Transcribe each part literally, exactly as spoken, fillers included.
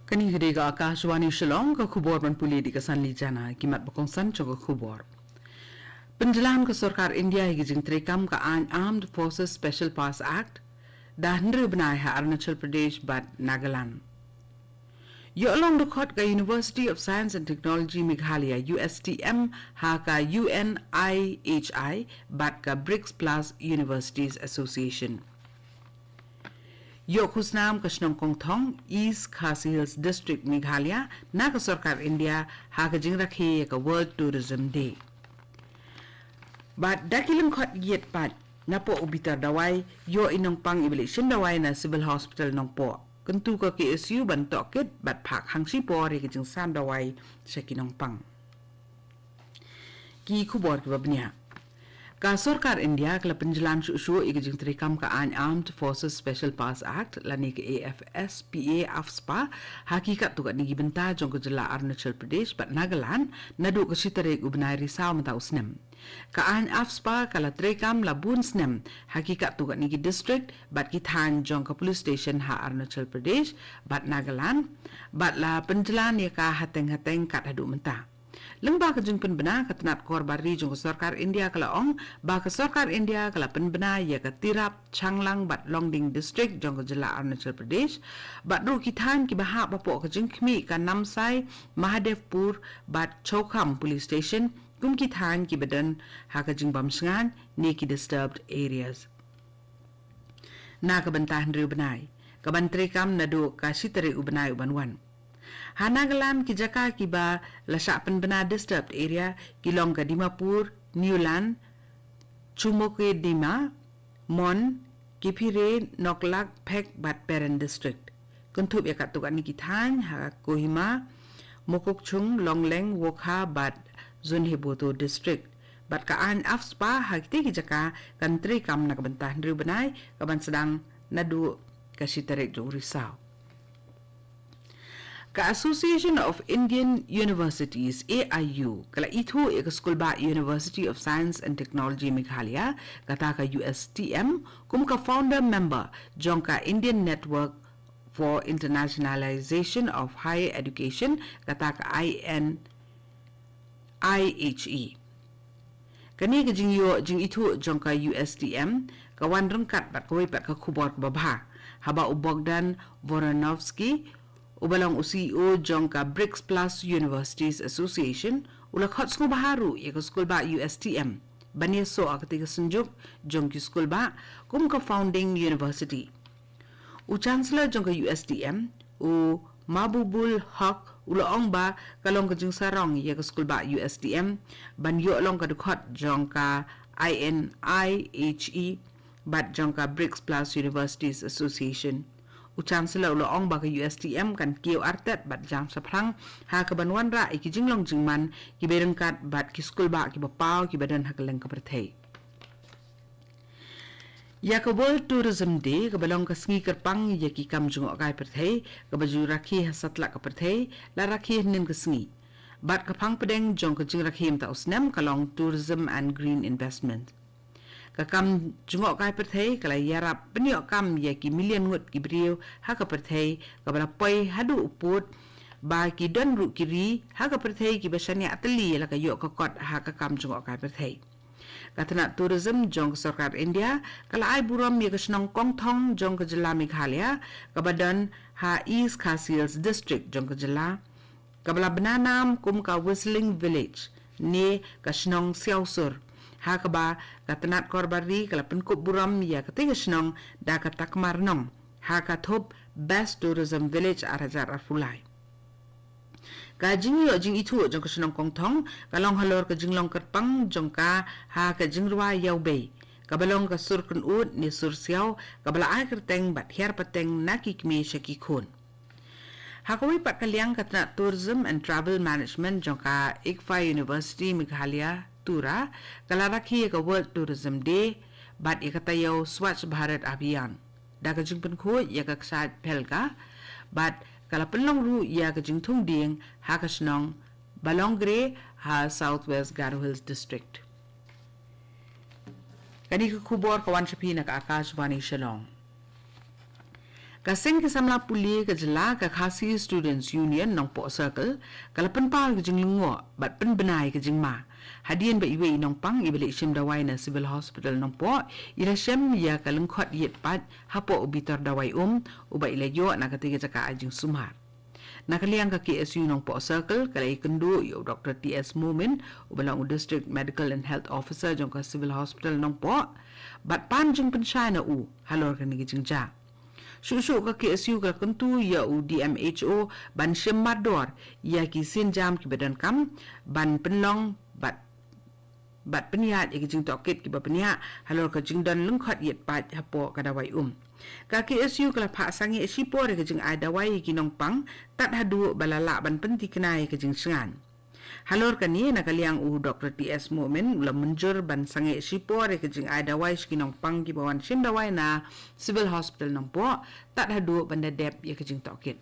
Kane ka dei ka Akashvani Shillong, ka khubor ban pule da ka Sanli Jana, ki mat ba kongsan jong ka khubor. Pynjlan ka sorkar India ïa ka jingtreikam ka aiñ Armed Forces Special Powers Act, da hynriew bnai ha Arunachal Pradesh bad Nagaland. Ïoh long dkhot ka University of Science and Technology Meghalaya, U S T M, ha ka U N I H I bad ka BRICS Plus Universities Association. Ïoh khusnam ka shnong Kongthong, East Khasi Hills District, Meghalaya, na ka sorkar India, ha ka jingrakhe ïa ka World Tourism Day. Bad da ki lyngkhot ïit pat, napoh u bitar dawai, ïoh i nongpang iba leit shim dawai na Civil Hospital Nongpoh. Kyntu ka K S U ban tohkit, bad phah hangshipor ïa ka jingsan dawai sha ki nongpang. Ki khubor kiba bniah. Ka sorkar India ka la pynjlan shuh shuh ïa ka jingtreikam ka aiñ Armed Forces Special Powers Act, lane ka A F S P A AFSPA, ha ki katto katne ki bynta jong ka jylla Arunachal Pradesh bad Nagaland, naduh ka shi tarik u bnai Risaw mynta u snem. Ka aiñ AFSPA ka la treikam la bun snem, ha ki katto katne ki district, bad ki thaiñ jong ka police station ha Arunachal Pradesh, bad Nagaland, bad la pynjlan ïa ka hateng hateng kat haduh mynta. Lyngba ka jingpynbna, ka tnat kor bar ri jong ka sorkar India ka la ong, ba ka sorkar India ka la pynbna ïa ka Tirap, Changlang bad Longding District jong ka jylla Arunachal Pradesh, bad ruh ki thaiñ kiba hap hapoh ka jingkhmih ka Namsai, Mahadevpur bad Choukham Police Station, kum ki thaiñ kiba don ha ka jingbam shngaiñ ne ki disturbed areas. Na ka bynta hynriew bnai, ka ban treikam naduh ka shi tarik u bnai u ban wan. Ha Nagaland ki jaka kiba la shah pynbna disturbed area ki long ka Dimapur, Newland, Chumoukedima, Mon, Kiphire, Noklak, Phek bad Peren District. Kynthup ïa katto katne ki thaiñ ha Kohima, Mokokchung, Longleng, Wokha bad Zunheboto District. Bad ka aiñ AFSPA ha kitei ki jaka kan treikam na ka bynta hynriew bnai, ka ban sdang naduh ka shi tarik jong u Risaw. Ka Association of Indian Universities, A I U, ka la ithuh ïa ka School Bah University of Science and Technology Meghalaya, kata ka U S T M, kum ka founder member jong ka Indian Network for Internationalization of Higher Education, kata ka I N I H E. Kane ka jingïoh jingithuh jong ka U S T M, ka wan ryngkat bad kawei pat ka khubor kaba bha, haba u Bogdan Voronovsky, uba long u C E O jong ka BRICS Plus Universities Association, u la khot sngewbha ruh ïa ka School Bah U S T M ban ïasoh ha katei ka synjuk jong ki school bah kum ka founding university. U Chancellor jong ka U S T M, u Mahbubul Hoque, u la ong ba ka long ka jingsarong ïa ka School Bah U S T M ban ïoh long ka dkhot jong ka I N I H E bad jong ka BRICS Plus Universities Association. U Chancellor u la ong ba ka U S T M kan kiew artat bad jam shaphrang ha kaban wanrah ïa ki jinglong jingman kiba ryngkat bad ki school bah kiba paw kiba don ha kylleng ka pyrthei. Ïa ka World Tourism Day, kaba long ka sngi kyrpang ïa ki kam jngohkai pyrthei, kaba ju rakhe ha satlak ka pyrthei, la rakhe hynnin ka sngi. Bad ka phang pdeng jong ka jingrakhe mynta u snem ka long Tourism and Green Investment. Ka kam jngohkai pyrthei ka la ïarap pynïoh kam ïa ki million ngut ki briew ha ka pyrthei, kaba la poi haduh u pud ba ki don ruh ki ri ha ka pyrthei kiba shaniah tylli la ka ïoh ka kot ha ka kam jngohkai pyrthei. Ka tnat tourism jong ka sorkar India ka la ai burom ïa ka shnong Kongthong jong ka jylla Meghalaya, kaba don ha East Khasi Hills District jong ka jylla, kaba la bna nam kum ka Whistling Village ne ka shnong Siawsur, ha kaba ka tnat kor bar ri ka la pynkup burom ïa katei ka shnong da ka Takma Rnong ha ka thup Best Tourism Village ar hajar arphew lai. Ka jingïoh jingithuh jong ka shnong Kongthong ka long halor ka jinglong kyrpang jong ka ha ka jingrwai ïawbei, kaba long ka sur kynud ne sur siaw, kaba la ai kyrteng bad hiar pateng na ki kmie sha ki khun. Ha kawei pat ka liang, ka tnat Tourism and Travel Management jong ka ICFAI University Meghalaya, Tura, ka la rakhe ïa ka World Tourism Day bad ïa ka taïew Swachh Bharat Abhiyan da ka jingpynkhuid ïa ka kshaid phelka, bad ka la pynlong ruh ïa ka jingthung dieng ha ka shnong Balongre ha South West Garo Hills District. Kane ka khubor ka wan sha phi na ka Akashvani Shillong. Ka seng ki samla pule ka jylla, ka Khasi Students Union Nongpoh Circle, ka la pynpaw ka jinglyngngoh bad pynbna ka jingma hadien ba iwei i nongpang iba leit shim dawai na Civil Hospital Nongpoh i la shem ïa ka lyngkhot ïit pat hapoh u bitor dawai um uba i la ïoh na katei ka jaka ai jingsumar. Na ka liang ka K S U Nongpoh Circle ka la ïakynduh ïa u Doctor T S Momin uba long u District Medical and Health Officer jong ka Civil Hospital Nongpoh bad pan jingpynshai na u halor kane ka jingjia. Shuh shuh ka K S U ka la kyntu ïa u D M H O ban shim mardor ïa ki sienjam kiba donkam ban pynlong bad bad pynïaid ïa ki jingtohkit kiba pynïaid halor ka jingdon lyngkhot ïit pat hapoh ka dawai um. Ka K S U ka la phah sangeh shipor ïa ka jingai dawai ïa ki nongpang tad haduh ba la lah ban pyntikna ïa ka jingshngaiñ. Halor kane, na ka liang u Doctor T S Momin u la mynjur ban sangeh shipor ïa ka jingai dawai sha ki nongpang kiba wan shim dawai na Civil Hospital Nongpoh tad haduh ban da dep ïa ka jingtohkit.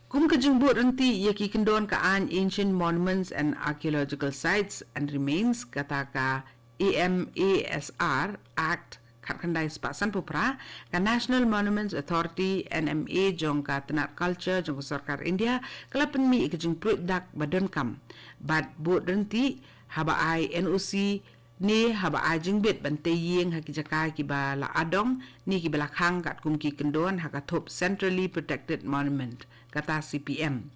Kum ka jingbud ryntih ïa ki kyndon ka aiñ Ancient Monuments and Archaeological Sites and Remains, kata ka A M A S R Act khatkhyndai spah sanphew phra, ka National Monuments Authority, N M A, jong ka tnat culture jong ka sorkar India ka la pynmih ïa ka jingpluid dak ba donkam bad bud ryntih haba ai N O C ne haba ai jingbit ban tei ïing ha ki jaka kiba la adong ne kiba la khang katkum ki kyndon ha ka thup Centrally Protected Monument, kata C P M.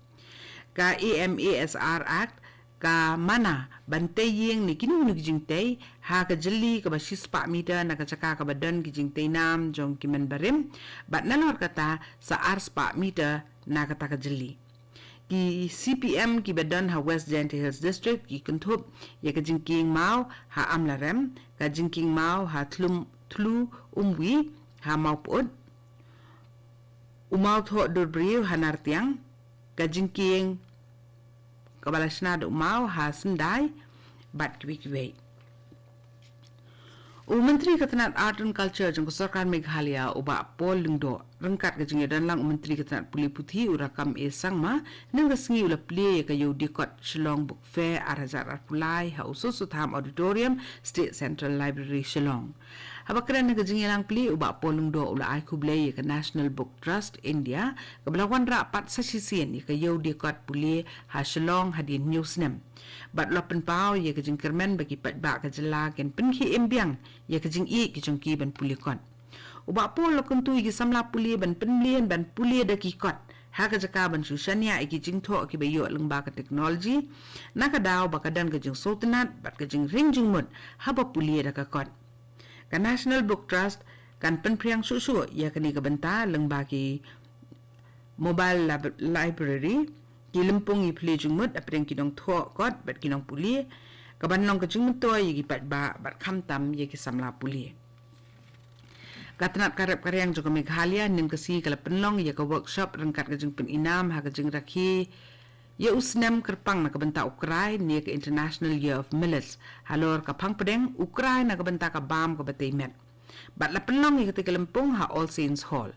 Ka A M A S R Act ka mana ban tei ïing ne kino kino ki jingtei ha ka jylli kaba shispah meter na ka jaka kaba don ki jingtei nam jong ki men barim bad nalor kata sa arspah meter na kata ka jylli. Ki C P M kiba don ha West Jaintia Hills District ki kynthup ïa ka jingkieng maw ha Amlarem, ka jingkieng maw ha Thlum, Thlu Umwi ha Mawpud, u Mawthoh Durbriew ha Nartiang, ka jingkieng kaba la shna da u maw ha Syndai bad kiwei kiwei. U Myntri ka tnat Art and Culture jong ka sorkar Meghalaya u Bah Paul Lyngdoh ryngkat ka jingïadonlang u Myntri ka tnat Pule Puthi u Rakkam A Sangma, mynne ka sngi u la plie ïa ka Ïewdiakot Shillong Book Fair ar hajar arphew lai ha u Soso Tham Auditorium, State Central Library, Shillong. Haba kren ha ka jingïalang plie, u Bah Paul Lyngdoh u la ai khublei ïa ka National Book Trust India kaba la wanrah pat sa shisien ïa ka Ïewdiakot Pule ha Shillong hadien hynñiew snem bad u la pynpaw ïa ka jingkyrmen ba ki paidbah ka jylla kin pynkhie im biang ïa ka jingïeit ki jong ki ban pule kot. U Bah Paul u la kyntu ïa ki samla pule ban pynmlien ban pule da ki kot ha ka jaka ban shu shaniah ïa ki jingthoh kiba ïoh lyngba ka technology, na ka daw ba ka don ka jingsngewtynnat bad ka jingring jingmut haba pule da ka kot. Ka National Book Trust kan pynphriang shuh shuh ïa kane ka bynta lyngba ki mobile lib-, library, ki lympung ïaphylliew jingmut hapdeng ki nongthoh kot bad ki nongpule, kaban long ka jingmyntoi ïa ki paidbah bad khamtam ïa ki samla pule. Ka tnat ka rep ka riang jong ka Meghalaya mynne ka sngi ka la pynlong ïa ka workshop ryngkat ka jingpyninam ha ka jingrakhe ïa u snem kyrpang na ka bynta u krai ne ka International Year of Millets halor ka phang pdeng u krai na ka bynta ka bam kaba tei met. Bad la pynlong ïa katei ka lympung ha All Saints Hall.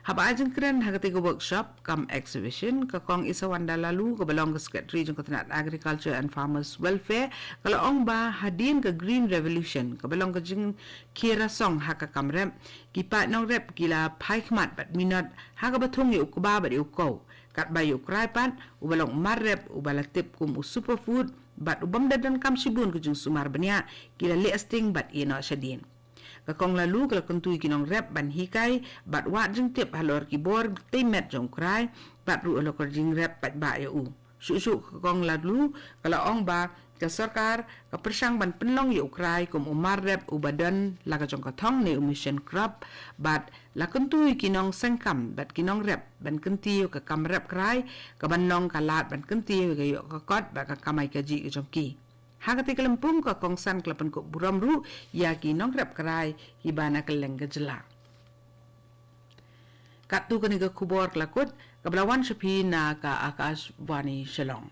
Haba ai jingkren ha katei ka workshop cum exhibition, ka Kong Isawanda Laloo kaba long ka Secretary jong ka tnat Agriculture and Farmers Welfare ka la ong ba hadien ka Green Revolution kaba long ka jingkhie rasong ha ka kam rep, ki paid nongrep ki la phai khmat bad minot ha kaba thung ïa u kba bad ïa u kew. Katba ïa u krai pat, uba long u mar rep uba la tip kum u superfood bad u bym da donkam shibun ka jingsumar bniah, ki la leh sting bad ïehnoh shadien. Ka Kong Laloo ka la kyntu ïa ki nongrep ban hikai bad wad jingtip halor ki bor tei met jong u krai bad ruh halor ka jingrep paidbah ïa u. Shuh shuh ka Kong Laloo ka la ong ba ka sorkar ka pyrshang ban pynlong ïa u krai kum u mar rep uba don la ka jong ka thong ne u mission crop bad la kyntu ïa ki nongseng kam bad ki nongrep ban kyntiew ka kam rep krai kaban long ka lad ban kyntiew ïa ka ïoh ka kot bad ka kamai kajih ka jong ki. Ha katei ka lympung ka kongsan ka la pynkup burom ruh ïa ki nongrep krai kiba na kylleng ka jylla. Katto katne ka khubor ka la kut, kaba la wan sha phi na ka Akashvani Shillong.